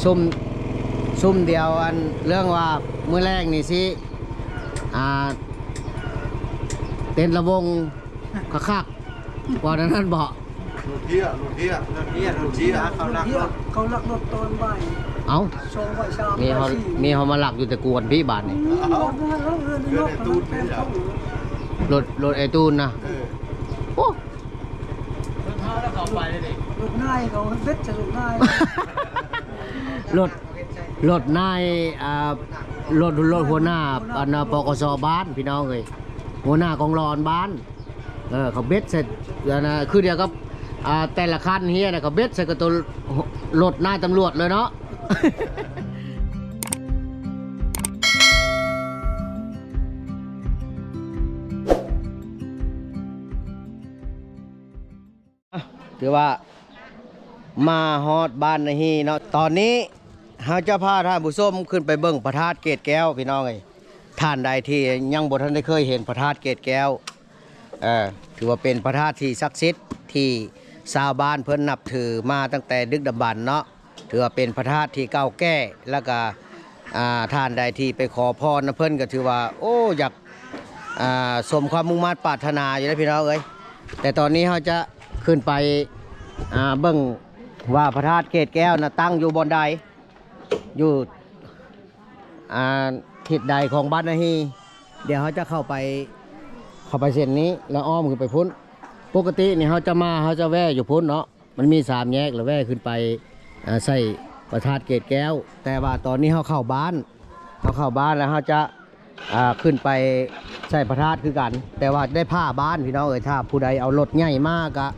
ຊຸມ ຊຸມດຽວ ອັນເລື່ອງວ່າມື້ແລງນີ້ຊິ ອ່າ ເຕັ້ນລຳວົງຄັກໆ ວ່າແນວນັ້ນເບາະ. ລົດເຮຍ ລົດເຮຍ ລົດເຮຍ ລົດເຮຍ ເຂົາລັກລົດ ເຂົາລັກລົດຕອນບ່າຍ. ເອົ້າ ສອງບ່າຍສາມ ເມຍເຮົາ ບ່າຍສີ່ ເມຍເຮົາມາລັກຢູ່ແຕ່ກວນພີ້ບາດນີ້. ເອົາ ລົດ ລົດໄອ້ຕູນນະ. ເອີ ໂອ້ ລົດເຮົາແລ້ວເຂົາໄປເດ້ ລົດນາຍເຂົາເບັດໃສ່ລົດນາຍ ລົດ ລົດນາຍ ອ່າ ລົດ ລົດຫົວໜ້າ ອັນນ່າ ປກສ ບ້ານ ພີ່ນ້ອງເອີຍ ຫົວໜ້າກອງຫຼອນບ້ານ. ເອີ ເຂົາເບັດໃສ່ ອັນນ່າ ຄືດຽວກັບ ອ່າ ແຕ່ລະຄັນເຮຍນະ ເຂົາເບັດໃສ່ກັບໂຕລົດນາຍຕຳຫຼວດເລີຍເນາະ. ຖືວ່າມາຮອດບ້ານນາຮີເນາະ. ຕອນນີ້ເຮົາຈະພາທ່ານຜູ້ຊົມຂຶ້ນໄປເບິ່ງພະທາດເກດແກ້ວ ພີ່ນ້ອງເອີຍ. ທ່ານໃດທີ່ຍັງບໍ່ທັນໄດ້ເຄີຍເຫັນພະທາດເກດແກ້ວ ເອີ ຖືວ່າເປັນພະທາດທີ່ສັກສິດ ທີ່ຊາວບ້ານເພິ່ນນັບຖືມາຕັ້ງແຕ່ດຶກດຳບັນເນາະ. ຖືວ່າເປັນພະທາດທີ່ເກົ່າແກ່ ແລ້ວກະ ອ່າ ທ່ານໃດທີ່ໄປຂໍພອນນຳເພິ່ນ ກໍຖືວ່າ ໂອ້ ຢາກ ອ່າ ສົມຄວາມມຸ່ງມາດປາດຖະໜາຢູ່ເດ້ ພີ່ນ້ອງເອີຍ. ແຕ່ຕອນນີ້ເຮົາຈະຂຶ້ນໄປ ອ່າ ເບິ່ງວ່າພະທາດເກດແກ້ວນະຕັ້ງຢູ່ບ່ອນໃດ ຢູ່ ອ່າ ທິດໃດຂອງບ້ານນາຮີ. ດຽວເຮົາຈະເຂົ້າໄປ ເຂົ້າໄປເສັ້ນນີ້ ແລ້ວອ້ອມຂຶ້ນໄປພຸ້ນ. ປົກກະຕິນີ້ເຮົາຈະມາ ເຮົາຈະແວ່ຢູ່ພຸ້ນເນາະ. ມັນມີສາມແຍກ ແລ້ວແວ່ຂຶ້ນໄປ ອ່າ ໃສ່ພະທາດເກດແກ້ວ. ແຕ່ວ່າຕອນນີ້ເຮົາເຂົ້າບ້ານ ເຮົາເຂົ້າບ້ານແລ້ວເຮົາຈະ ອ່າ ຂຶ້ນໄປໃສ່ພະທາດຄືກັນ ແຕ່ວ່າໄດ້ຜ່າບ້ານ ພີ່ນ້ອງເອີຍ. ຖ້າຜູ້ໃດເອົາລົດໃຫຍ່ມາກະ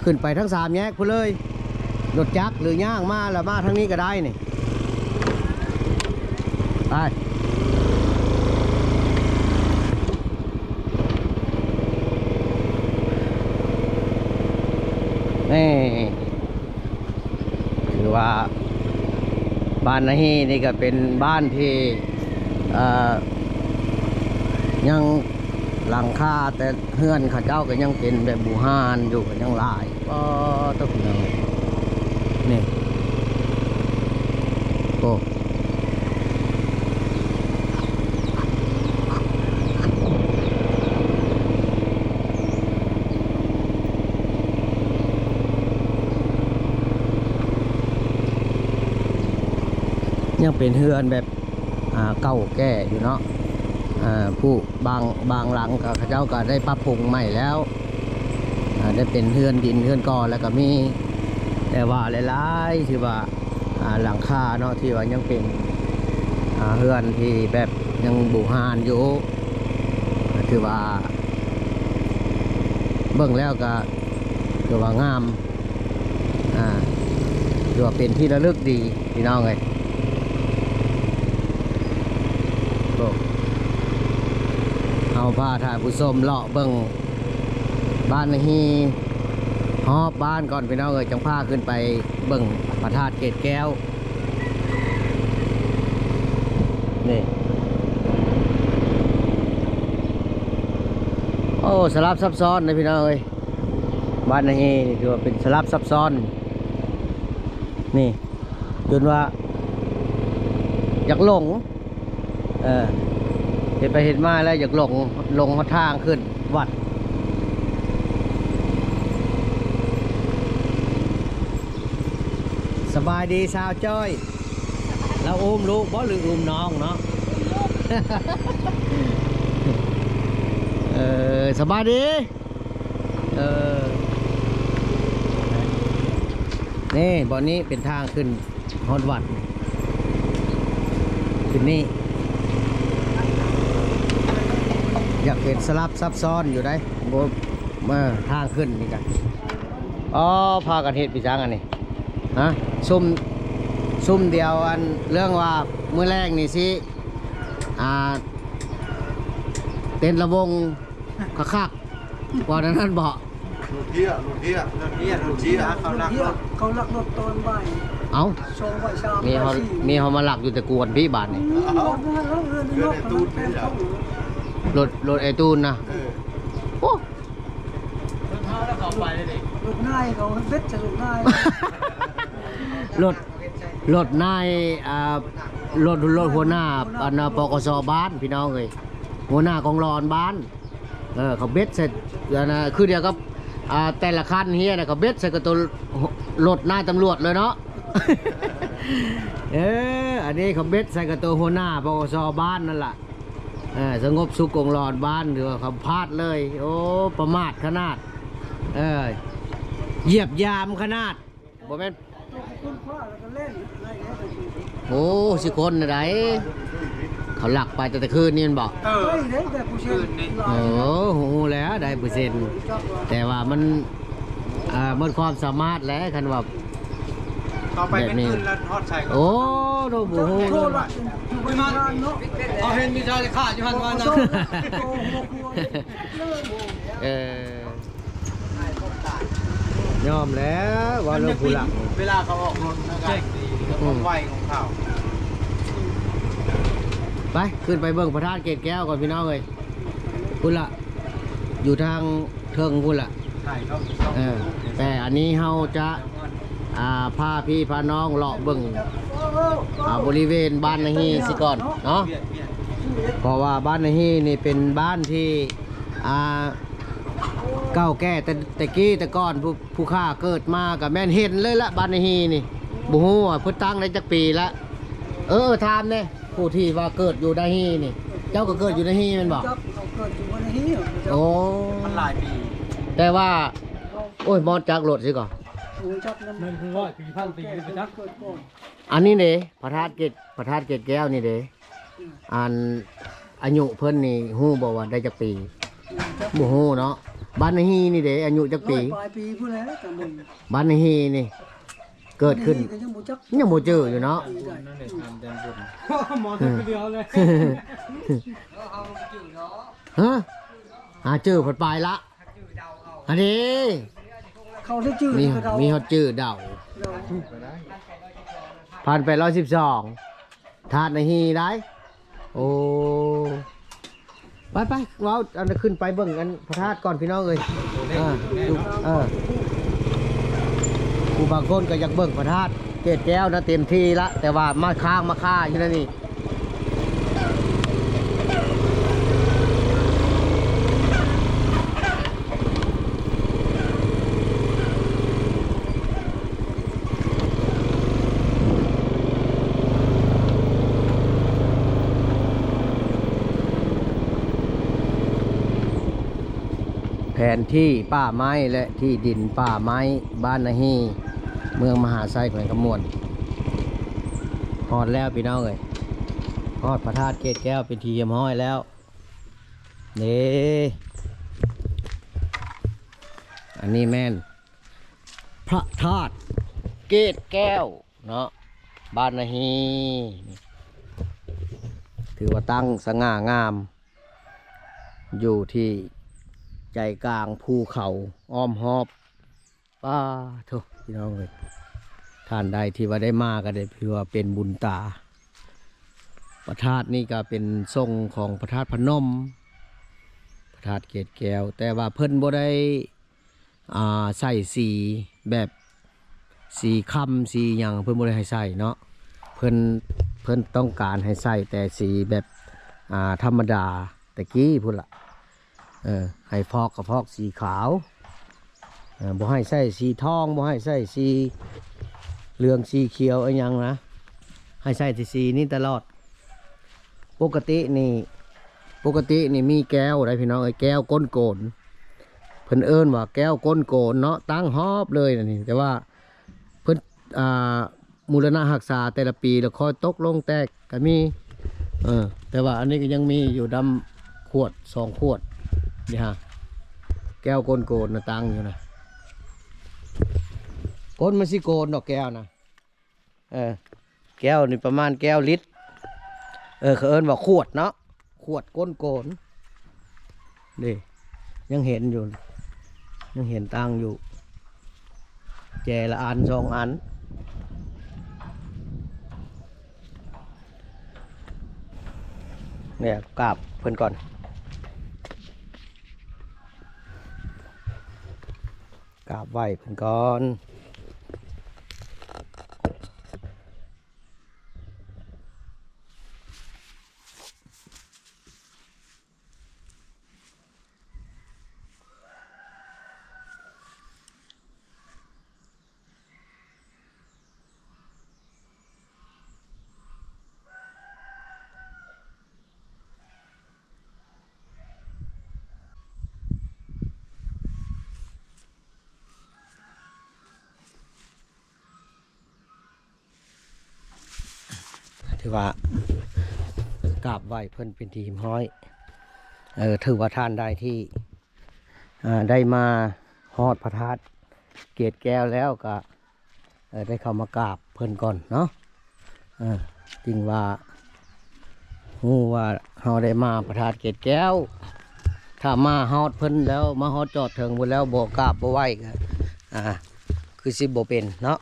ຂຶ້ນໄປທັງສາມແຍກພຸ້ນເລີຍ ລົດຈັກ ຫຼື ຍ່າງມາ ແລ້ວມາທາງນີ້ກໍໄດ້ນີ້. ໄປ ນີ້ ຖືວ່າບ້ານນາຮີນີ້ກໍເປັນບ້ານທີ່ ເອີ ຍັງ ຫຼັງຄາແຕ່ເຮືອນເຂົາເຈົ້າກໍຍັງເປັນແບບບູຮານຢູ່ ກໍຍັງຫຼາຍ. ປາດໂທ້ ພີ່ນ້ອງ ນີ້ ໂອ້ ຍັງເປັນເຮືອນແບບ ອ່າ ເກົ່າແກ່ຢູ່ເນາະ. ອ່າ ຜູ້ ບາງ ບາງຫຼັງກໍເຂົາເຈົ້າກໍໄດ້ປັບປຸງໃໝ່ແລ້ວ ອ່າ ໄດ້ເປັນເຮືອນດິນເຮືອນກໍແລ້ວກໍມີ ແຕ່ວ່າຫຼາຍໆ ທີ່ວ່າ ອ່າ ຫຼັງຄາເນາະ ທີ່ວ່າຍັງເປັນ ອ່າ ເຮືອນທີ່ແບບຍັງບູຮານຢູ່ ກໍຖືວ່າເບິ່ງແລ້ວກໍຖືວ່າງາມ. ອ່າ ຖືວ່າເປັນທີ່ລະລຶກດີພີ່ນ້ອງເອີຍ. ໂອ້ ເຮົາພາທ່ານຜູ້ຊົມເລາະເບິ່ງບ້ານນາຮີຮອບບ້ານກ່ອນພີ່ນ້ອງເອີຍ ຈັ່ງພາຂຶ້ນໄປເບິ່ງພະທາດເກດແກ້ວ. ນີ້ ໂອ້ ສະຫຼັບຊັບຊ້ອນເດ້ພີ່ນ້ອງເອີຍ. ບ້ານນາຮີນີ້ຖືວ່າເປັນສະຫຼັບຊັບຊ້ອນ ນີ້ ຈົນວ່າຢາກຫຼົງ ເອີ ເຮັດໄປເຮັດມາແລ້ວຢາກຫຼົງ ຫຼົງຫົນທາງຂຶ້ນວັດ. ສະບາຍດີສາວຈ້ອຍ ລາວອຸ້ມລູກບໍ່ ຫຼື ອຸ້ມນ້ອງເນາະ? ເອີ ສະບາຍດີ. ເອີ ນີ້ ບ່ອນນີ້ເປັນທາງຂຶ້ນຮອດວັດ ຂຶ້ນນີ້ ຢາກເປັນສະຫຼັບຊັບຊ້ອນຢູ່ໃດ໋ ບໍ່ ເອີ ທາງຂຶ້ນນີ້ກະ ອໍ ພາກັນເຮັດປີສັງອັນນີ້ ຮະ ຊຸມ ຊຸມດຽວ ອັນເລື່ອງວ່າມື້ແລງນີ້ຊິ ອ່າ ເຕັ້ນລຳວົງ ຄັກໆ ວ່າແນວນັ້ນເບາະ. ລົດເຮຍ ລົດເຮຍ ລົດເຮຍ ລົດເຮຍ ເຂົາລັກລົດ ເຂົາລັກລົດຕອນບ່າຍ. ເອົ້າ ສອງບ່າຍສາມ ເມຍເຮົາ ບ່າຍສີ່ ເມຍເຮົາມາລັກຢູ່ແຕ່ກວນພີ້ບາດນີ້. ເອີ ເອົາ ລົດ ລົດໄອ້ຕູນນະ. ເອີ ໂອ້ ລົດເຮົາແລ້ວເຂົາໄປເດ້ ລົດນາຍເຂົາເບັດໃສ່ລົດນາຍ ລົດ ລົດນາຍ ອ່າ ລົດ ລົດຫົວໜ້າ ອັນນ່າ ປກສ ບ້ານ ພີ່ນ້ອງເອີຍ ຫົວໜ້າກອງຫຼອນບ້ານ. ເອີ ເຂົາເບັດໃສ່ ອັນນ່າ ຄືດຽວກັບ ອ່າ ແຕ່ລະຄັນເຮຍນະ ເຂົາເບັດໃສ່ກັບໂຕລົດນາຍຕຳຫຼວດເລີຍເນາະ. ເອີ ອັນນີ້ເຂົາເບັດໃສ່ກັບໂຕຫົວໜ້າ ປກສ ບ້ານນັ້ນລະ. ເອີ ສະຫງົບສຸກກອງຫຼອນບ້ານ ຖືວ່າເຂົາພາດເລີຍ. ໂອ້ ປະໝາດຂະໜາດ ເອີ ຢຽບຢາມຂະໜາດ. ບໍ່ແມ່ນ ໂອ້ ຊິຄົນໃດ ເຂົາລັກໄປແຕ່ ແຕ່ຄືນນີ້ແມ່ນບໍ່? ເອີ ຄືນນີ້ ໂອ້ ຮູ້ແລ້ວໄດ້ເປີເຊັນ ແຕ່ວ່າມັນ ອ່າ ໝົດຄວາມສາມາດແຫຼະ ຄັນວ່າ ຕໍ່ໄປແບບນີ້ ແມ່ນຄືນລະຮອດໃສກໍ ໂອ້ ໂດ ບໍ່ຮູ້ ເຮົາເຫັນມີຊາຍຂ້າຢູ່ຫັ້ນວ່ານັ້ນ ເອີ ຍອມແລ້ວ ເວົ້າເລື່ອງຜູ້ຫຼັກ ເວລາເຂົາອອກລົດນະ ຄວາມໄວຂອງເຂົາ. ໄປ ຂຶ້ນໄປເບິ່ງພະທາດເກດແກ້ວກ່ອນພີ່ນ້ອງເອີຍ ພຸ້ນລະ ຢູ່ທາງເທິງພຸ້ນລະ. ເອີ ແຕ່ອັນນີ້ເຮົາຈະ ອ່າ ພາພີ່ພານ້ອງເລາະເບິ່ງ ອ່າ ບໍລິເວນບ້ານນາຮີຊິກ່ອນເນາະ ເພາະວ່າບ້ານນາຮີນີ້ເປັນບ້ານທີ່ ອ່າ ເກົ່າແກ່ແຕ່ ແຕ່ກີ້ແຕ່ກ່ອນ ຜູ້ ຜູ້ຂ້າເກີດມາກໍແມ່ນເຫັນເລີຍລະ ບ້ານນາຮີນີ້ ບໍ່ຮູ້ວ່າເພິ່ນຕັ້ງໄດ້ຈັກປີລະ. ເອີ ຖາມແດ່ ຜູ້ທີ່ວ່າເກີດຢູ່ນາຮີນີ້ ເຈົ້າກໍເກີດຢູ່ນາຮີແມ່ນບໍ່? ເຈົ້າກໍເກີດຢູ່ນາຮີ. ໂອ້ ມັນຫຼາຍປີ ແຕ່ວ່າ ໂອ້ຍ ມອດຈັກໂລດຊິກໍ ໂອ້ຍ ຈັກນຳ ໜຶ່ງຮ້ອຍປີ ພັນປີ ບໍ່ຈັກ. ອັນນີ້ເດ້ ພະທາດເກດ ພະທາດເກດແກ້ວນີ້ເດ້ ອັນອາຍຸເພິ່ນນີ້ຮູ້ບໍ່ວ່າໄດ້ຈັກປີ? ບໍ່ຮູ້ເນາະ. ບ້ານນາຮີນີ້ເດ້ ອາຍຸຈັກປີ? ຮ້ອຍປາຍປີພຸ້ນແຫຼະ ຕາມເບິ່ງ ບ້ານນາຮີນີ້ເກີດຂຶ້ນ ນີ້ກໍຍັງບໍ່ຈັກ ຍັງບໍ່ຈື່ຢູ່ເນາະ. ໝໍເທື່ອດຽວເລີຍ ຮະ ຫາຈື່ເພິ່ນປາຍລະ ອັນນີ້ ເຂົາຊິຈື່ ມີ ມີຮອດຈື່ເດົາ ເດົາ ພັນແປດຮ້ອຍສິບສອງ ທາດນາຮີໄດ໋. ໂອ້ ໄປໆ ເວົ້າ ອັນ ຂຶ້ນໄປເບິ່ງອັນພະທາດກ່ອນພີ່ນ້ອງເອີຍ. ເອີ ເອີ ຜູ້ບາງຄົນກໍຢາກເບິ່ງພະທາດເກດແກ້ວນະ ເຕັມທີ່ລະ ແຕ່ວ່າມາຄ້າງມາຄາຢູ່ໃນນີ້. ແຜນທີ່ປ່າໄມ້ ແລະ ທີ່ດິນປ່າໄມ້ ບ້ານນາຮີ ເມືອງມະຫາໄຊ ແຂວງຄຳມ່ວນ. ຮອດແລ້ວພີ່ນ້ອງເອີຍ ຮອດພະທາດເກດແກ້ວເປັນທີ່ຮຽບຮ້ອຍແລ້ວ. ນີ້ ອັນນີ້ແມ່ນພະທາດເກດແກ້ວເນາະ ບ້ານນາຮີ ຖືວ່າຕັ້ງສະຫງ່າງາມ ຢູ່ທີ່ໃຈກາງພູເຂົາອ້ອມຮອບ. ປາໂທ້ ພີ່ນ້ອງເອີຍ ທ່ານໃດທີ່ວ່າໄດ້ມາກໍໄດ້ຖືວ່າເປັນບຸນຕາ. ພະທາດນີ້ກໍເປັນຊົງຂອງພະທາດພະນົມ ພະທາດເກດແກ້ວ ແຕ່ວ່າເພິ່ນບໍ່ໄດ້ ອ່າ ໃສ່ສີແບບສີຄຳສີຫຍັງ ເພິ່ນບໍ່ໄດ້ໃຫ້ໃສ່ເນາະ. ເພິ່ນ ເພິ່ນຕ້ອງການໃຫ້ໃສ່ແຕ່ສີແບບ ອ່າ ທຳມະດາແຕ່ກີ້ພຸ້ນລະ. ເອີ ໃຫ້ຟອກກໍຟອກສີຂາວ ເອີ ບໍ່ໃຫ້ໃສ່ສີທອງ ບໍ່ໃຫ້ໃສ່ສີເຫຼືອງສີຂຽວອີ່ຫຍັງນະ ໃຫ້ໃສ່ແຕ່ສີນີ້ຕະຫຼອດ. ປົກກະຕິນີ້ ປົກກະຕິນີ້ມີແກ້ວໄດ໋ພີ່ນ້ອງເອີຍ ແກ້ວກົ້ນໂກນ ເພິ່ນເອີ້ນວ່າແກ້ວກົ້ນໂກນເນາະ ຕັ້ງຮອບເລີຍນີ້ ແຕ່ວ່າເພິ່ນ ອ່າ ບູລະນະຮັກສາແຕ່ລະປີ ແລ້ວຄ່ອຍຕົກລົງແຕກກໍມີ. ເອີ ແຕ່ວ່າອັນນີ້ກໍຍັງມີຢູ່ນຳຂວດສອງຂວດນີ້ຮະ ແກ້ວກົ້ນໂກນນະ ຕັ້ງຢູ່ນະ. ກົ້ນມັນຊິໂກນດອກແກ້ວນະ. ເອີ ແກ້ວນີ້ປະມານແກ້ວລິດ ເອີ ເຂົາເອີ້ນວ່າຂວດເນາະ ຂວດກົ້ນໂກນ. ນີ້ ຍັງເຫັນຢູ່ ຍັງເຫັນຕັ້ງຢູ່ ແຈລະອັນສອງອັນ. ແນວ ກາບເພິ່ນກ່ອນ ກາບໄຫວ້ເພິ່ນກ່ອນ. ຖືວ່າກາບໄຫວ້ເພິ່ນເປັນທີ່ຮຽບຮ້ອຍ. ເອີ ຖືວ່າທ່ານໃດທີ່ ເອີ ໄດ້ມາຮອດພະທາດເກດແກ້ວແລ້ວກໍ ເອີ ໄດ້ເຂົ້າມາກາບເພິ່ນກ່ອນເນາະ. ເອີ ຈຶ່ງວ່າຮູ້ວ່າເຮົາໄດ້ມາພະທາດເກດແກ້ວ. ຖ້າມາຮອດເພິ່ນແລ້ວ ມາຮອດຈອດເທິງພຸ້ນແລ້ວ ບໍ່ກາບບໍ່ໄຫວ້ກໍ ອ່າ ຄືຊິບໍ່ເປັນເນາະ.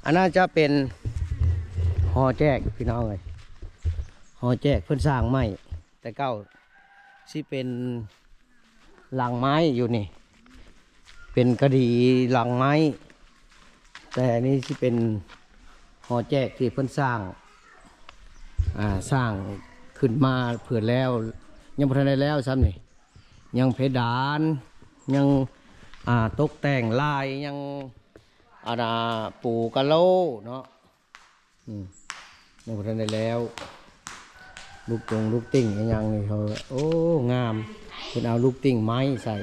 ອັນນັ້ນຈະເປັນຫໍແຈກ ພີ່ນ້ອງເອີຍ, ຫໍແຈກເພິ່ນສ້າງໃໝ່. ແຕ່ເກົ່າຊິເປັນຫຼັງໄມ້ຢູ່ນີ້ ເປັນກະດີຫຼັງໄມ້, ແຕ່ນີ້ຊິເປັນຫໍແຈກທີ່ເພິ່ນສ້າງ ອ່າ ສ້າງຂຶ້ນມາເພື່ອແລ້ວ, ຍັງບໍ່ທັນໄດ້ແລ້ວຊ້ຳນີ້, ຍັງເພດານ ຍັງ ອ່າ ຕົກແຕ່ງລາຍ ຍັງ ອັນນ່າ ປູກະໂຫຼເນາະ. ອືມ ຍັງບໍ່ທັນໄດ້ແລ້ວ. ລູກຕົງລູກຕິ່ງອີ່ຫຍັງນີ້ເຂົາ ໂອ້ ງາມ, ເພິ່ນເອົາລູກຕິ່ງໄມ້ໃສ່.